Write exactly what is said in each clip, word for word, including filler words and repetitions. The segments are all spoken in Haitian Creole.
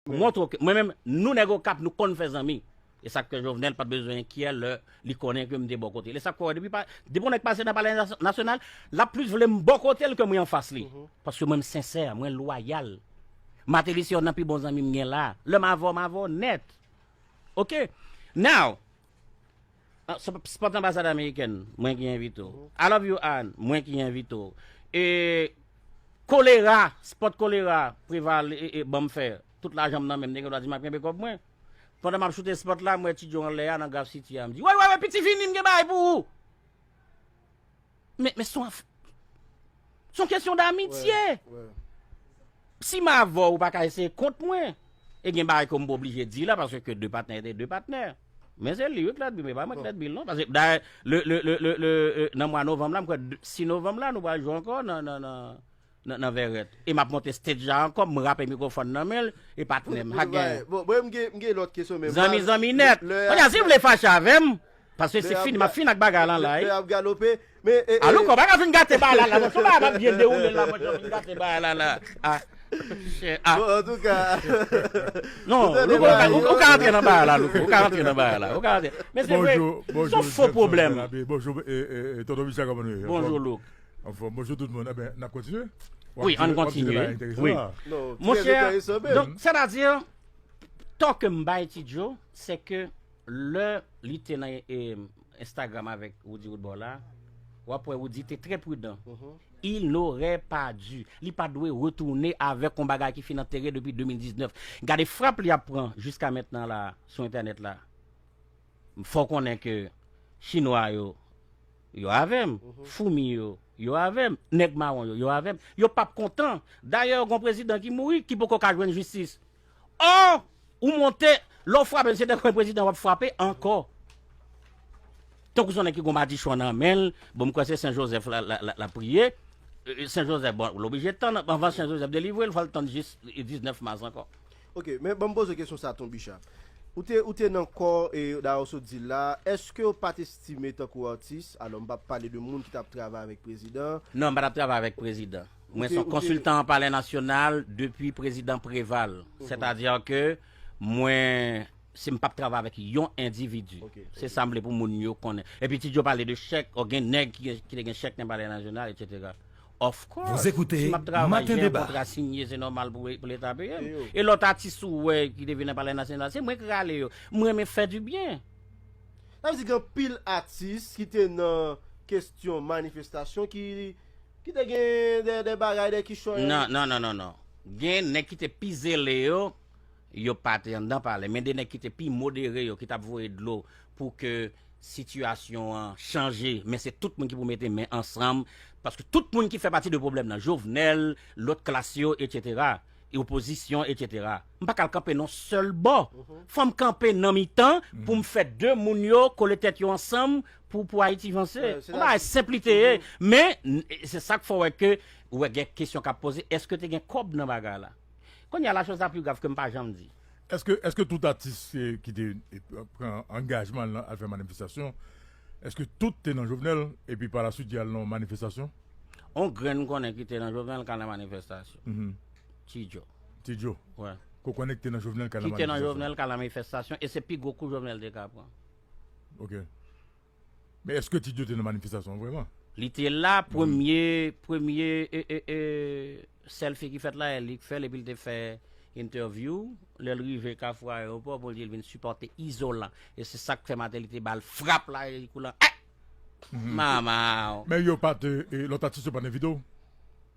Montre ke mwen menm, nou nèg Okap, nou konn fè zanmi. E sa k fè Jovenel pa t bezwen enkyè lè li konnen ke m te bò kote l. E sa k fè w wè depi pa, depi yon nèg pase nan Palè Nas- Nasyonal, l ap plis vle m bò kote l ke mwen anfas li. Paske mwen m sensè, mwen lwayal. Martelly se yonn nan pi bon zanmi m gen la. Lè m avè w, m avè w nèt. Ok? Now, ah, sp- spot anbasad amerikèn, mwen ki envite w. I love you, Ann, mwen ki envite w. E kolera, spot kolera, Preval e, e, ban m fè. Tout lajan m nan men m, nèg yo dwa di m ap kenbe kòb mwen. Pandan m ap choute spot la, m wè Ti Djo anlè a nan Graph City a. M di, wè, wè, wè, Piti vini, m gen bagay pou ou. Men, men se yon af- se yon kesyon damitye. Si m avè w, ou pa ka eseye kont mwen. E gen bagay ke m oblije di la, paske de patnè ede de patnè. Men se li wi k lèd bi, men pa mwen k lèd bi l non. Paske dayè, le, le, le, le, le, euh, nan mwa novanm la, m kwè de- sis novanm la, nou pral jwe ankò nan, nan, nan, nan, nan Vèrèt. E m ap monte stage la ankò, m rape mikwofòn nan men l, e patnè m, ha gen. Bon, bon, m gen, m gen lòt kesyon, men zanmi, zanmi nèt. Kounye a, si w vle fache avè m, paske se fini, m ap fin ak bagay lan la, wi. Lè ap galope, men, e, a, Louko, pa ka vin gate bagay la, la, monchè, ou pa ap byen dewoule la, monchè, vin gate bagay la, la. Ah, chè, ah. Bon, antouka. Non, Louko, ou ka, ou, ou ka antre nan bagay la, Louko, ou ka antre nan bagay la, ou ka antre. Men se vre, se yon fo pwoblèm. Bonjou, e, e, e, tonton Michel, kòman nou ye? Bonjou, Louko. Anfòm, bonjou tout moun. Eben, n ap kontinye? Wi, ann kontinye. Wi. Monchè, donk, sètadi, tò ke m bay Ti Djo, se ke lè li te nan, e, Instagram avèk Roody Roodbò la, w ap wè Roody te trè pridan. Il n'aurait pas dû. Li pa dwe retounen avèk yon bagay ki fin antere depi de mil diznèf. Gade frap li ap pran jiska mentnan la sou entènèt la. Fò w konnen ke Chinwa yo, yo avè m. Foumi yo, yo avè m. Nèg mawon yo, yo avè m. Yo p ap kontan. Dayè, gon prezidan ki mouri, ki poko ka jwenn jistis. Ò, ou monte, lè w frape, se tankou prezidan w ap frape ankò. Tankou se yon nèg ki gon madichon nan men l, bon, m kwè se Sen Jozèf la, la, la, la priye. E, e, Sen Jozèf, bon, l oblije tann, anvan Sen Jozèf delivre l, fò l tann jis, e, diznèf mas ankò. Ok, men ban m poze w kesyon sa, Ton Bicha. Ou te, ou te nan kò, e, dayè w sot di l la, èske w pa t estime tankou atis, alò m p ap pale de moun ki t ap travay avèk prezidan. Non, m pa t ap travay avèk prezidan. Mwen se yon konsiltan an Palè Nasyonal depi prezidan Preval. Sètadi ke mwen, si m p ap travay avèk yon endividi. Se sa m vle pou moun yo konnen. Epi Ti Djo pale de chèk, o gen nèg ki, ki te gen chèk nan Palè Nasyonal, etsetera. Of course. Si m ap travay, gen yon kontra sinye, se nòmal pou, pou Leta peye m. E lòt atis ou wè ki te vin nan Palè Nasyonal, se mwen ki rale yo. M renmen fè dibyen. Sa vle di gen anpil atis ki te nan kesyon manifestasyon ki, ki te gen de, de bagay, de kichòy. Non, non, non, non, non. Gen nèg ki te pi zele yo, yo pa te anndan palè. Men de nèg ki te pi modere yo, ki t ap voye dlo pou ke sitiyasyon an chanje. Men se tout moun ki pou mete men ansanm. Paske tout moun ki fè pati de pwoblèm nan, Jovenel, lòt klas yo, etsetera, e opozisyon, etsetera. M pa ka al kanpe nan sèl bò. Fò m kanpe nan mitan pou m fè de moun yo kole tèt yo ansanm pou, pou Ayiti vanse. Yon bagay senp li te ye. Men, n- se sa k fè w wè ke, ou wè gen kesyon k ap poze, èske te gen kòb nan bagay la? Kounye a, la chose la plus grave ke m pa janm di. Èske, èske tout atis, eh, ki te, eh, pran angajman l al fè manifestasyon, èske tout te nan Jovenel, epi pa la suite, y al nan manifestasyon? On grenn m konnen ki te nan Jovenel k al nan manifestasyon. Ti Djo. Ti Djo. Wè. Ke w konnen ki te nan Jovenel k al nan manifestasyon? Ki te nan Jovenel k al nan manifestasyon, e se pi gwo kou Jovenel te ka pran. Ok. Men èske Ti Djo te nan manifestasyon an vrèman? Li te la, premye, premye, e, e, e, selfie ki fèt la, e li k fè l, epi l te fè entèvyou. Lè l rive Kafou Ayewopò, pou l di l vin sipòte Izolan. E se sa k fè Martelly te ba l frap la, e kou lan, eh! Mama! Men yo pa te, e, lòt atis yo pa t envite w?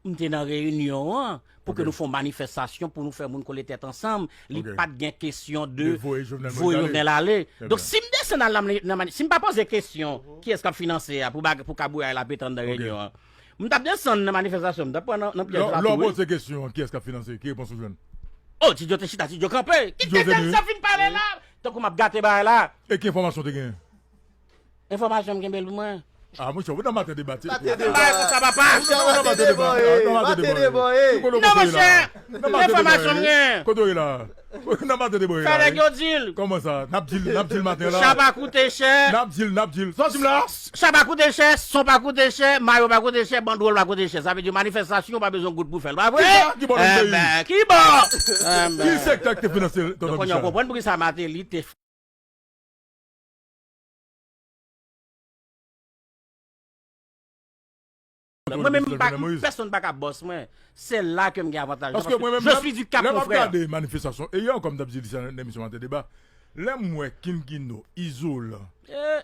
M te nan reyinyon an pou ke nou fè yon manifestasyon, pou nou fè moun kole tèt ansanm. Li pa t gen kesyon de voye Jovenel ale. Donk, si m desann al nan, nan mani-, si m pa poze kesyon, kiyès k ap finanse a pou bag-, pou kabouyay la pete anndan reyinyon an? M t ap desann nan manifestasyon, m t ap pran nan, nan pyèj la tou, wi. Lè w poze kesyon an, kiyès k ap finanse? Ki repons ou jwenn? Oh, Ti Djo te chita, Ti Djo kanpe. Kite Dèlsa fin pale la. Tankou m ap gate bagay la. E ki enfòmasyon w te genyen? Enfòmasyon m kenbe l pou mwen. Ah, monchè, ou nan maten deba ti. Maten deba. Sa va pa. Ou nan maten deba. Ou nan maten deba. Ki kote w kote la? Nan maten deba. Kote w la? Nan maten deba. Fè nèg yo di l. Kòman sa? N ap di l, n ap di l maten la. Cha pa koute chè. N ap di l, n ap di l. Sa w di m la? Cha pa koute chè, son pa koute chè, mayo pa koute chè, bandwòl pa koute chè. Sa vle di manifestasyon pa bezwen goud pou fè l, pa vre? Ki bò nan peyi? Ki bò? Ki sektè ki te finanse Tonton Bicha? Donk, kounye a w konprann poukisa Martelly te Mwen menm, m pa, pèsonn pa ka bòs mwen. Se la ke m gen avantaj. Paske mwen menm, je suis du Cap, mon frère. Lè m ap gade manifestasyon, e yè ankò m t ap di li sa nan emisyon Maten Deba, lè m wè King Kino, Izolan,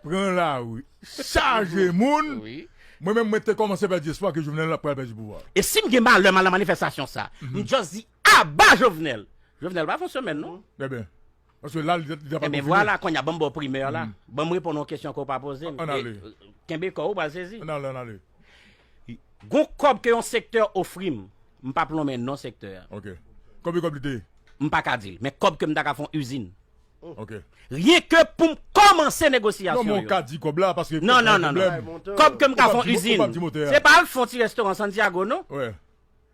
pran lari, chaje moun, mwen menm, mwen te kòmanse pèdi espwa ke Jovenel ap pral pèdi pouvwa. E si m gen malè m al nan manifestasyon sa, m just di, aba Jovenel! Jovenel pa fè yon semèn, non? Ebyen. Paske la, li, li ta pa konfime. Ebyen, vwala, kounye a, ban m ba w primè la. Ban m reponn yon kesyon ke w pa poze m. Ann ale. Kenbe kò w, ou pral sezi. Ann ale, ann ale. Gon kòb ke yon sektè ofri m, m p ap lonmen non sektè a. Ok. Konbyen kòb li te ye? M pa ka di l, men kòb ke m ta ka fè yon izin. Ok. Ryen ke pou m kòmanse negosyasyon yo. Non, men w ka di kòb la, paske... Non, non, non, non. Kòb ke m ka fè yon izin. Se pa al fè yon ti restoran Santiago, non? Wi.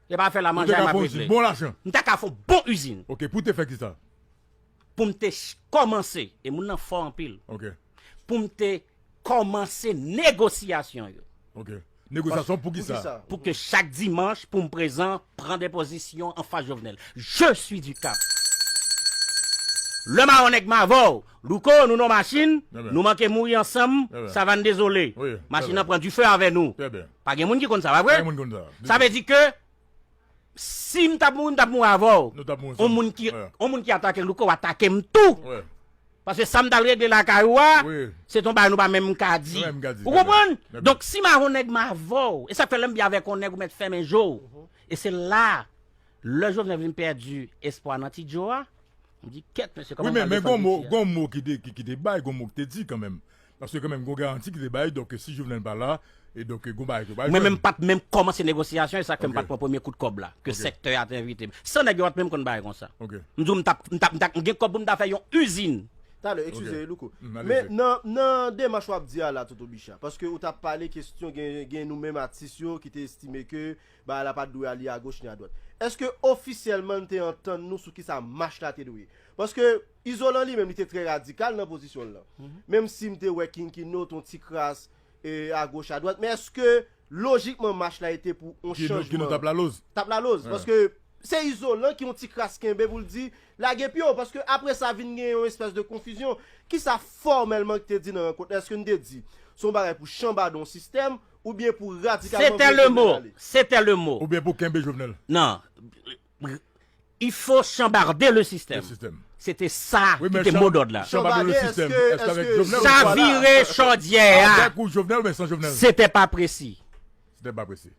E pa fè la manje a m ap regle. Bon lajan. M ta ka fè yon bon izin. Ok, pou te fè ki sa? Pou m te kòmanse, e moun nan fò anpil. Ok. Pou m te kòmanse negosyasyon yo. Ok. Negosyasyon pou ki sa? Pou ke chak dimanch, pou m prezan, pran de pozisyon anfas Jovenel. Je suis du Cap. Lè m a wè yon nèg m avè w, Louko, nou nan machin, nou manke mouri ansanm, Savann dezole. Machin nan pran dife avè nou. Pa gen moun ki konn sa, pa vre? Sa vle di ke si m t ap mouri, m t ap mouri avè w. On moun ki, on moun ki atake Louko atake m tou. Paske sa m t al regle lakay ou a, se t on bagay nou pa menm ka di. Ou konprann? Donk, si m avè yon nèg, m avè w. E sa k fè lè m byen avèk yon nèg, ou mèt fèmen je w. E se la, lè Jovenel vin pèdi espwa nan Ti Djo a, m di, kèt, mesye, kòman m pral defann piti a? Gon mo ki te bay, gon mo ki te di kanmenm. Paske kanmenm, gon garanti ki te bay, donk si Jovenel pa la, e donk gon bagay ki bay. Mwen menm, m pa t menm kòmanse negosyasyon, e sa k fè m pa t pran premye kout kòb la, ke sektè a te envite m. San nèg yo pa t menm konn bagay konsa. M di w, m t ap, m t ap, m t ap gen kòb pou m ta fè yon izin. Talè, eskize, Louko. Men nan, nan demach w ap di a la, Tonton Bicha, paske ou t ap pale kesyon gen, gen nou menm atis yo ki te estime ke bagay la pa t dwe ale agoch ni adwat. Èske ofisyèlman n te antann nou sou kisa mach la te dwe ye? Paske Izolan li menm, li te trè radikal nan pozisyon l lan. Menm si m te wè King Kino t on ti kras, e, agoch, adwat, men èske lojikman mach la te pou on chanjman? Kino t ap laloz. T ap laloz, paske se Izolan ki on ti kras kenbe pou l di, lage pye w, paske apre sa vin gen yon espès de konfizyon. Kisa fòmèlman ki te di nan rankont la? Èske n te di se yon bagay pou chanbade yon sistèm, oubyen pou radikalman voye Jovenel ale? C'était le mot. C'était le mot. Oubyen pou kenbe Jovenel? Non. Il faut chambarder le système. Le système. Se te sa ki te modòd la. Chambarder le système. Èske avèk Jovenel ou san? Chavire chòdyè a. Avèk ou Jovenel oubyen san Jovenel? Se te pa presi. Se te pa presi.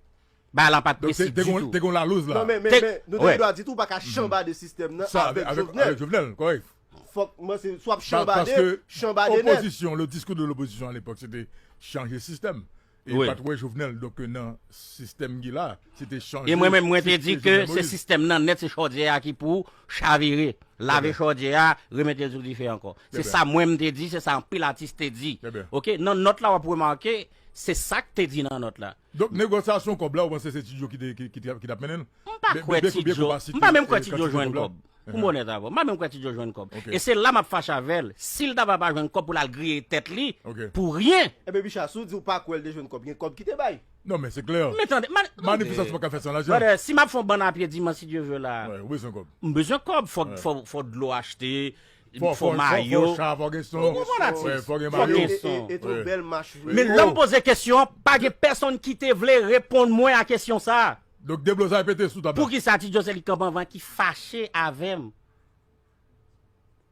Bagay la pa t presi ditou. Te gon laloz la. Non, men, men, men, nou te gen dwa di tou, ou pa ka chanbade sistèm nan avèk Jovenel. Avèk Jovenel, kòrèk. Fòk, mwen, se swa ap chanbade, chanbade nèt. Opozisyon, le diskou de lopozisyon alepòk, se te chanje sistèm. E pa t wè Jovenel, donk, nan sistèm ki la, se te chanje. E mwen menm, mwen te di ke se sistèm nan nèt, se chòdyè a ki pou chavire. Lave chòdyè a, remete l sou dife ankò. Se sa mwen m te di, se sa anpil atis te di. Ok, nan nòt la, w ap remake, se sa k te di nan nòt la. Donk, negosyasyon kòb la, ou panse se Ti Djo ki te, ki, ki, ki t ap mennen l? M pa kwè Ti Djo, m pa menm kwè Ti Djo jwenn kòb. Pou m onèt avè w, m pa menm kwè Ti Djo jwenn kòb. E se la m ap fache avè l. Si l ta va pa jwenn kòb pou l al griye tèt li, pou ryen. Ebyen, Bicha, si w di w pa kwè l te jwenn kòb, gen kòb ki te bay. Non, men se klè. Men tande, manifestasyon pa ka fèt san lajan. Brother, si m ap fè yon bann a pye dimanch, si Dye vle la, ou bezwen kòb. M bezwen kòb, fò, fò, fò dlo achte, fò mayo. Fò cha, fò gen son. Ou konprann, atis? Fò gen mayo. E, e, e t on bèl mach vre. Men lè m poze kesyon an, pa gen pèsonn ki te vle reponn mwen a kesyon sa a. Donk, deblozay pete sou tab la. Poukisa Ti Djo se li k kanpe anvan ki fache avè m?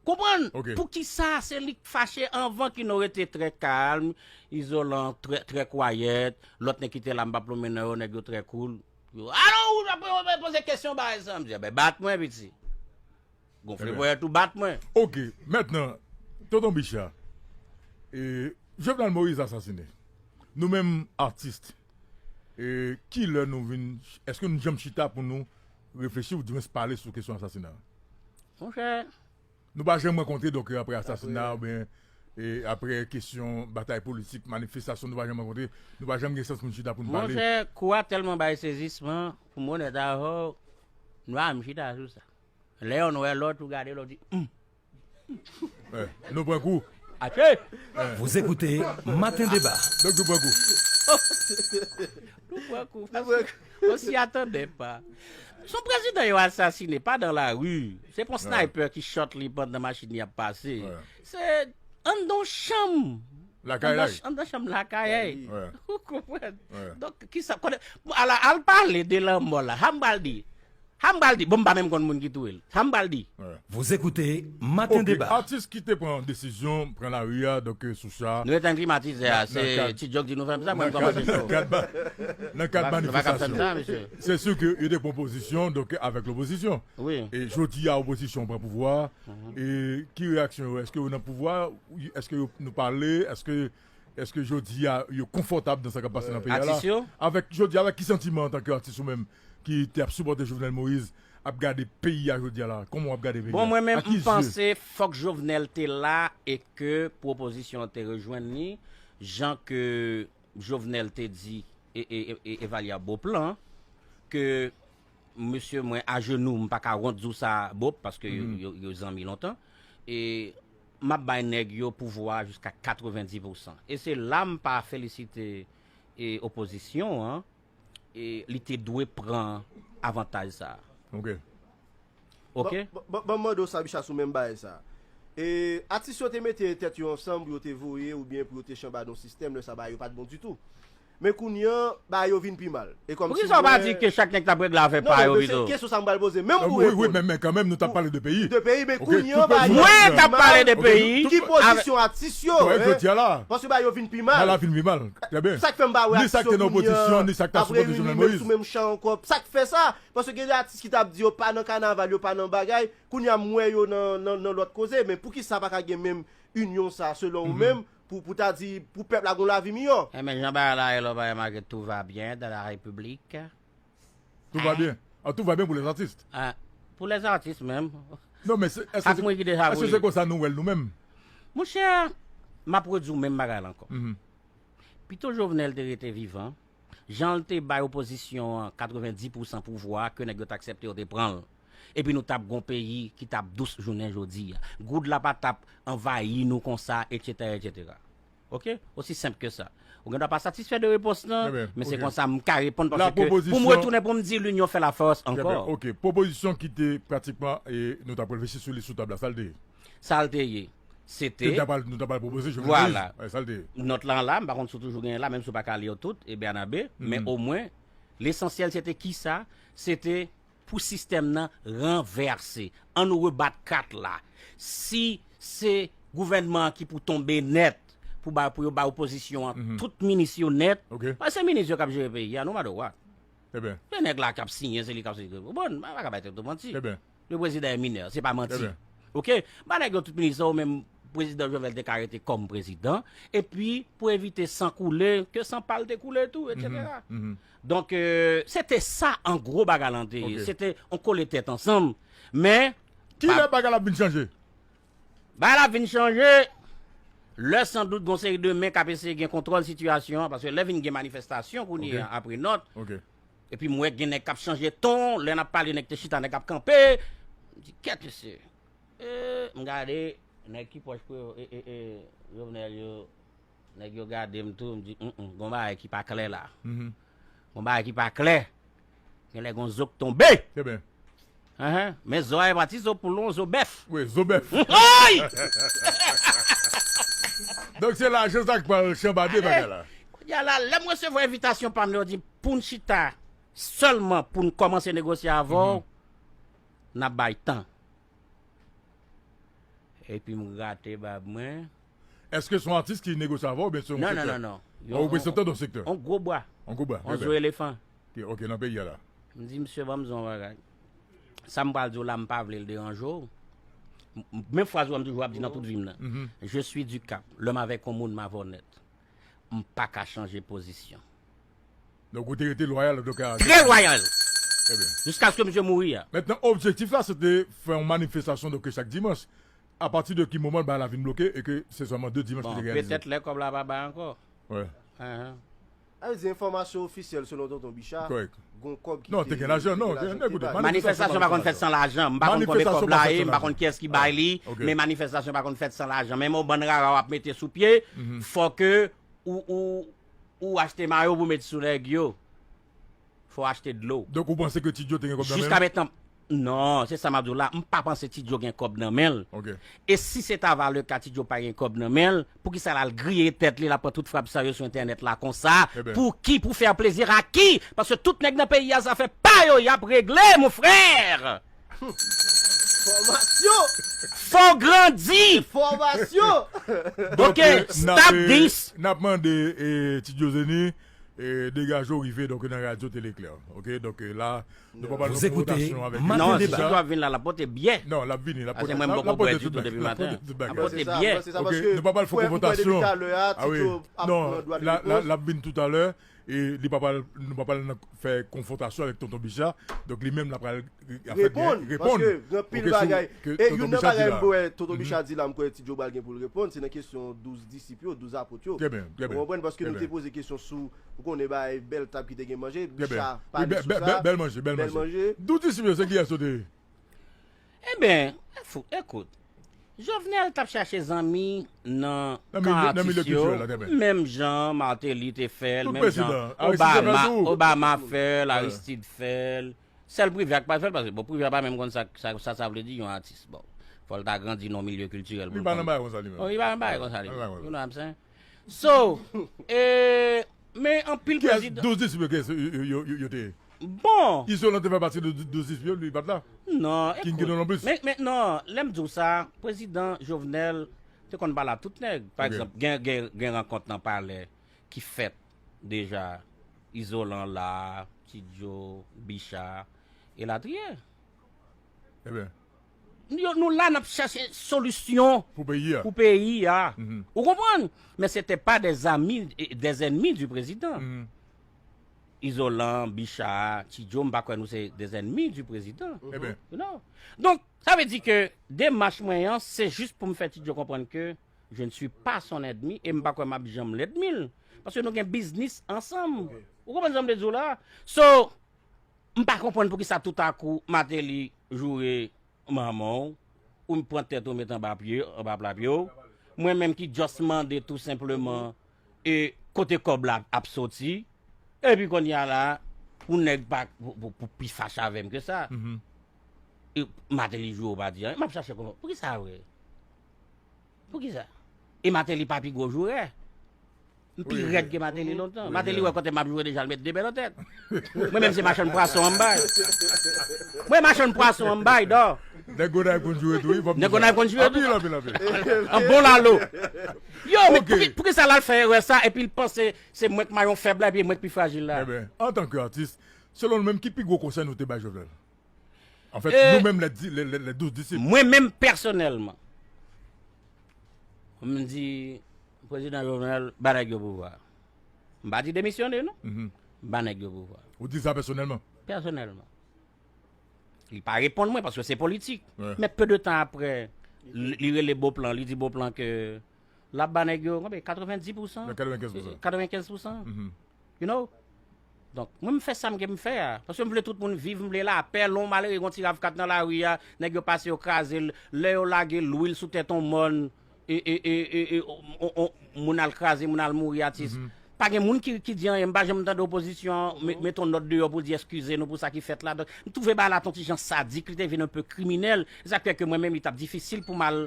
Konprann? Poukisa se li k fache anvan ki nou rete trè kalm, Izolan trè, trè kwayèt, lòt nèg ki te la m p ap lonmen nan yo, nèg yo trè koul. Yo, alò, ou ap poze kesyon bagay sa, m di, enben, bat mwen, piti. Gonfle ponyèt ou, bat mwen. Ok, mentnan, Tonton Bicha, e, Jovenel Moïse asasine. Nou menm atis, e, kilè nou vin, èske nou janm chita pou nou reflechi oudimwens pale sou kesyon asasina a? Monchè. Nou pa janm rankontre, donk, apre asasina a, oubyen, E apre kesyon batay politik, manifestasyon, nou pa janm rankontre, nou pa janm gen chans pou n chita pou n pale. Monchè, kou a tèlman bay sezisman, pou m onèt avè w, nou pa janm chita sou sa. Lè yonn wè lòt, ou gade lòt, di, hmm. Eh, nou pran kou. Atye! Vous écoutez Matin Débat. Donk nou pran kou. Nou pran kou. Osi atandan pa. Son prezidan yo asasine, pa dan lari. Se pa yon sniper ki shot li pandan machin li ap pase. Se anndan yon chanm. Lakay la. Anndan chanm lakay. Wè. Ou konprann? Wè. Donk, kisa konnen, ala, al pale de lanmò la. Sa m pral di. Sa m pral di. Bon, m pa menm konn moun ki touye l. Sa m pral di. Wè. Vous écoutez Matin Ok, Débat. Atis ki te pran desizyon, pran lari a, donk euh, sou sa. Nou etann klimatizè a, Nan- nan se kad- ti djòk di nou fè m sa, mwen Nan kòmanse kad, nan cho. kad ba- nan kad Nou pa- nou pa ka fè m manifestasyon. sa, mesye. Se si ke yo te pran pozisyon, donk avèk lopozisyon. Wi. E jodi a, opozisyon pran pouvwa. E ki reyaksyon yo? Èske yo nan pouvwa? Èske yo nou pale? Èske èske jodi a yo konfòtab nan sa k ap pase nan peyi a la? Atis yo? Avèk jodi a, avèk ki santiman antanke atis ou menm ki te ap sipòte Jovenel Moïse, ap gade peyi a jodi a la? Kòman w ap gade peyi a? Bon, mwen menm, Ak ki m zye? Panse fòk Jovenel te la e ke pwopozisyon te rejwenn li, jan ke Jovenel te di e, e, e, e evalya Bop lan, ke mesye mwen ajenou, m pa ka wont di w sa Bop, paske yo, yo, yo zanmi lontan. E m ap bay nèg yo pouvwa jiska katrevenndis pousan. E se la m pa felisite e opozisyon an, e li te dwe pran avantaj sa. Ok. Ok? Ban ban- ban m mande w sa, Bicha, sou menm bagay sa. E, atis yo te mete tèt yo ansanm pou yo te voye oubyen pou yo te chanbade yon sistèm, lè sa bagay yo pa t bon ditou. Men kounye an, bagay yo vin pi mal. E kòm Poukisa w pa di ke chak nèg t ap regle afè pa yo pito? Kesyon sa m pral poze. Menm Non, pou wi, wi, reponn. Men men kanmenm, nou t ap pale de peyi. De peyi, men Ok, kounye tout an, bagay peyi. yo Mwen vin k ap pi pale mal. de peyi. Ki pozisyon atis yo? Kòrèk, Hein? jodi a la. Paske bagay yo vin pi Bagay la mal. Vin pi mal. Trè byen. Sa k fè m pa wè Ni sa k atis te yo nan kounye opozisyon, an ni sa k t ap ap sipòte reyini Jovenel menm sou Moïse. Menm chan ankò. Sa k fè sa? Paske gen de atis ki t ap di yo pa nan kanaval, yo pa nan bagay. Kounye a m wè yo nan, nan, nan lòt koze. Men poukisa pa ka gen menm inyon sa, selon ou menm, pou, pou ta di, pou pèp la gon lavi miyò? Enben, jan bagay la ye la, bagay make tout va bien dans la République. Tout va bien. Ah, tout va bien pour les artistes. Ah, pou lèzatis menm. Non, men se- èske Ak se- mwen ki deja èske boule. Se konsa nou wè l nou menm? Monchè, m ap redi w menm bagay la ankò. Mhm. Pito Jovenel te rete vivan, jan l te bay opozisyon an katrevenndis pousan pouvwa ke nèg yo t aksepte yo te pran l. Epi nou t ap gon peyi ki t ap dous jounen jodi a. Goud la pa t ap anvayi nou konsa, etsetera, etsetera. Ok? Osi senp ke sa. Ou gen dwa pa satisfè de repons lan, Trè byen, men se ok. Konsa m ka reponn La paske pou m proposition- retounen pou m di linyon fè lafòs Trè byen, ankò. Ok. Pwopozisyon ki te pratikman, e, nou t ap reflechi sou li sou tab la, sa l te ye. Sa l te ye, se Ke nou te, t ap al- nou t ap al pwopoze Jovenel Vwala. Moïse. Sa l te ye. Nòt lan la, m pa konn si w toujou genyen la, menm si w pa ka li yo tout, e Bènabe, men omwen, lesansyèl se te kisa? Se te pou sistèm nan ranvèse. Ann rebat kat la. Si se gouvènman an ki pou tonbe nèt, pou ba, pou yo ba opozisyon an tout minis yo nèt, Ok. paske se minis yo k ap jere peyi a, no matter what. Trè byen. Se nèg la k ap siyen, se li k ap siyen. Bon, m pa ka bay tèt ou manti. Trè byen. Le prezidan e minè, se pa manti. Trè byen. Ok? M pa nèg yo tout minis yo, menm prezidan Jovenel te ka rete kòm prezidan, epi pou evite san koule, ke san pa l te koule tou, etsetera. Mhm. Donk, euh, se te sa an gwo bagay lan te ye. Ok. Se te on kole tèt ansanm. Men, Kilè bagay la ap vin chanje? Bagay la vin chanje. Lè san dout gon seri de men k ap eseye gen kontwòl sitiyasyon an, paske lè vin gen manifestasyon kounye Ok. a apre nòt, Ok. epi m wè gen nèg k ap chanje ton, lè n ap pale nèg te chita, nèg ap kanpe. M di, kèt mesye. E, m gade, nèg ki pwòch pou e, e, e, Jovenel yo, nèg yo gade m tou, m di, mm, mm, gon bagay ki pa klè la. Mhm. Gon bagay ki pa klè. Genlè gon zo k tonbe. Trè byen. Ahan. Men zo a e pa ti zo poulon, zo bèf. Wi, zo bèf. Ay! Donk se la, Jean-Jacques pral chanbade bagay la. Kounye a la, lè m resevwa envitasyon pa m, yo di pou n chita sèlman pou n kòmanse negosye avè w, n ap bay tan. Epi m grate bab mwen. Èske se yon atis ki negosye avè w oubyen se yon Non, non, sektè? Non, non. Yon reprezantan de yon sektè? On gwo bwa. On gwo bwa. On zo elefan. Ok, ok, nan peyi a la. M di, misye, ban m di yon bagay. Sa m pral di w la, m pa vle l deranje w. M- m- Menm fraz ou a m toujou ap di nan tout vi m nan. Mhm. Je suis du Cap. Lè m avèk yon moun, m avè w nèt. M pa ka chanje pozisyon. Donk ou te rete lwayal, donk a... Trè lwayal. Trè byen. Jiskaske misye mouri a. Mentnan, objektif la, se te fè yon manifestasyon, donk chak dimanch. apati de ki moman bagay la vin bloke e ke se sèlman de dimanch ki Bon, te gen realize? Petèt lè kòb la pa bay ankò. Wi. Ahan. Sa vle di enfòmasyon ofisyèl selon tonton Bicha, Kòrèk. gon kòb ki Non, te gen lajan, non, gen lajan ekoute, ki bay. Manifestasyon pa konn fèt san lajan. M pa konn konbyen Manifestasyon kòb pa la konn ye, fèt m pa san konn kiyès ki bay li, Ah, ok. Men manifestasyon pa konn fèt san lajan. Men yon bann rara w ap mete sou pye, fòk ke ou, ou, ou achte mayo pou met sou nèg yo. Fò w achte dlo. Donk ou panse ke Ti Djo te gen kòb nan men? Jiska mentnan, non, se sa m ap di w la. M pa panse Ti Djo gen kòb nan men l. Ok. E si se ta va le ka Ti Djo pa gen kòb nan men l, poukisa l al griye tèt li, l ap pran tout frap sa yo sou entènèt la konsa? Eben. Pou ki? Pou fè plezi a ki? Paske tout nèg nan peyi a, zafè pa yo, y ap regle, mon frè! Fòmasyon! Fò grandi! Fòmasyon! Donk, Ok, eh, n ap, stop eh, this. N ap mande eh, Ti Djo Zeni eh, degaje w rive donk nan radyo Tele Klè. Ok, donk eh, la nou pa pral Vous nan écoutez konfwontasyon avèk Matin Non, si Débat. Ti Djo ap vin la, l ap pote byè. Non, l ap vini, l ap Ase pote mwen m l ap- poko l ap pote bwè di tout tou depi bagay. L ap maten. pote tout Ap bagay. pote Se sa, byè. se sa, Ok, paske nou pa pral fè pou- pou konfwontasyon. depi talè a, Ah oui. Ti Djo ap Non, nan dwa de la, la, repons. l ap vin tout a lè. E li pa pral, nou pa pral nan fè konfwontasyon avèk tonton Bicha. Donk li menm l ap pral Reponn, paske gen anpil bagay. E youn nan bagay m wè tonton Bicha di la, m kwè Ti Djo pral gen pou l reponn, se nan kesyon douz disip yo, douz apot yo. Trè byen, trè Ou byen. konprann? Paske nou Trè te byen. poze kesyon sou, ou konnen bagay bèl tab ki te gen manje, Trè byen. Bicha Wi, pale bè- sou bè- sa. bè- Bèl manje, bèl Bèl manje. manje. Douz disip yo, se kiyès yo te ye? Eben, fou, ekout. Jovenel t ap chache zanmi nan Nan kan milye- nan milye atis yo, kiltirèl la, trè byen. Menm jan Martelly te fè l, Tout menm jan prezidan. Aristide te fè l Obama, tou. Obama fè l, Wè. Aristide fè l. Sèl Privè k pa fè l, paske bon, Privè pa menm konn sa sa sa, sa vle di yon atis. Bon, fò l ta grandi nan milye kiltirèl pou Li l pa nan konn. bagay konsa li menm. Oh, li pa nan bagay konsa li Li pa menm. nan bagay You know what I'm saying? So, eh, men anpil Kiyès prezidan. Douz disip yo, kiyès yo- yo- yo- yo- yo te ye? Bon, Izolan te fè pati de douz disip yo, li pa t la. non, Ki n gen non plis. Men, men non, lè m di w sa, prezidan Jovenel te konn pale a tout nèg. Pa Ok. Egzanp, gen, gen, gen rankont nan palè ki fèt deja. Izolan la, Ti Djo, Bicha, elatriye. Eben, Yo, nou la, n ap chache solisyon pou peyi a. Pou peyi a. Mhm. Ou konprann? Men se te pa des amis, des ennemis du président. Mhm. Izolan, Bicha, Ti Djo, m pa kwè nou se des ennemis du président. Eben, You know? Donk, sa vle di ke demach mwen an, se jis pou m fè Ti Djo konprann ke je ne suis pas son ennemi e m pa kwè m ap janm lènmi l. Paske nou gen biznis ansanm. Ou konprann sa m vle di w la? So, m pa konprann poukisa toutakou Martelly joure manman w, ou pran tèt ou met anba pye, anba pla pye w. Mwen menm ki just mande tou senpleman e kote kòb la ap soti. Epi kounye a la, pou nèg pa pou, pou, pou pi fache avè m ke sa. E Martelly joure w pa di anyen, m ap chache konprann. Poukisa vre? Poukisa? E Martelly pa pi gwo jourè. M pi rèd ke Martelly lontan. Martelly wè kote m ap joure deja, l met de bè nan tèt. Mwen menm se machann pwason an m bay. Mwen machann pwason an m bay, dò. Nèg Gonayiv konn joure tou, wi. Nèg Gonayiv konn joure tou. Anpil, anpil, anpil. An bon lalo. Yo, men Ok. poukisa, poukisa l al fè erè sa epi l panse se mwen k mayon fèb la epi mwen k pi frajil la? Eben, antanke atis, selon nou menm, ki pi gwo konsèy nou te bay Jovenel? Anfèt, Eh, nou menm, lè di- lè- lè- lè douz disip. Mwen menm pèsonèlman, m di, prezidan Jovenel, ba nèg yo pouvwa. M pa di demisyone, non. Mhm. Ba nèg yo pouvwa. Ou di sa pèsonèlman? Pèsonèlman. Li pa reponn mwen paske se politik. Wè. Men pe de tan apre, li, li rele Beauplan, li di Beauplan ke l ap ba nèg yo konbyen? Katrevendis pousan? Nan katrevennkenz pousan. Katrevennkenz pousan. Mhm. You know? Donk, mwen, m fè sa m gen m fè a. Paske m vle tout moun viv, m vle lapè. Lè yon malere gen yon ti rav kat nan lari a, nèg yo pase, yo kraze l. Lè yo lage lwil sou tèt yon mòn, e, e, e, e, e, on, on, on, moun al kraze, moun al mouri, atis. Pa gen moun ki, ki di anyen. M pa janm tande opozisyon an me- mete yon nòt deyò pou l di eskize nou pou sa ki fèt la. Donk, m twouve bagay la t on ti jan sadik, li te vin un peu kriminèl. Se sa k fè ke mwen menm, li t ap difisil pou m al,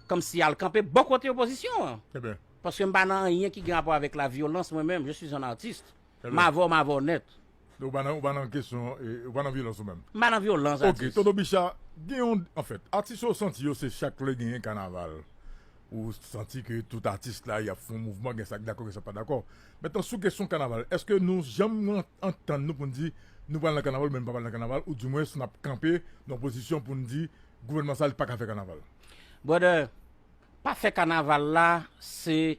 kòmsi al kanpe bò kote opozisyon an. Trè byen. Paske m pa nan anyen ki gen rapò avèk lavyolans, mwen menm, je suis un artiste. M avè w, m avè w nèt. Ou pa nan, ou pa nan kesyon, eh, ou pa nan vyolans ou menm. M pa nan vyolans, Ok, atis. Tonton Bicha, gen yon, anfèt, atis yo santi yo se chak lè genyen kanaval. Ou santi ke tout atis la, y ap fè yon mouvman, gen sa k dakò, gen sa k pa dakò. Mentnan, sou kesyon kanaval, èske nou janm an- antann nou pou n di, nou pral nan kanaval, men nou pa pral nan kanaval, oudimwens n ap kanpe nan yon pozisyon pou n di, gouvènman sa, li pa ka fè kanaval? Brother, pa fè kanaval la, se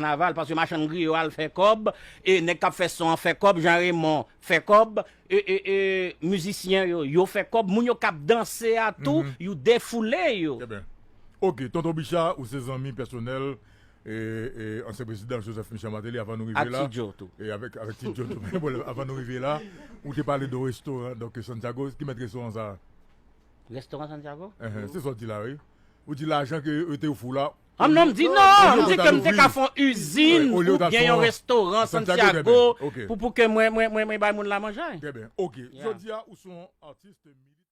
kanaval, paske machann griyo al fè kòb, e nèg k ap fè son an fè kòb, Jean Raymond fè kòb, e, e, e mizisyen yo, yo fè kòb, moun yo k ap danse a tou, yo defoule yo. Trè byen. Ok, Tonton Bicha, ou se zanmi pèsonèl e, e ansyen prezidan Joseph Michel Martelly, avan nou rive la. Ak Ti Joe tou. E avèk, avèk Ti Joe tou. Bon, avan nou rive la, ou te pale de restoran, donk Santiago, ki mèt restoran sa? Restoran Santiago? Ehe, se sa w di la, wi. Ou di lajan ke yo te ofri w la. Ah non, m di non, m di ke m te ka fè yon izin oubyen yon restoran Santiago pou, pou ke mwen, mwen, mwen, mwen bay moun la manje. Trè byen. Ok. Jodi a, ou se yon atis militan.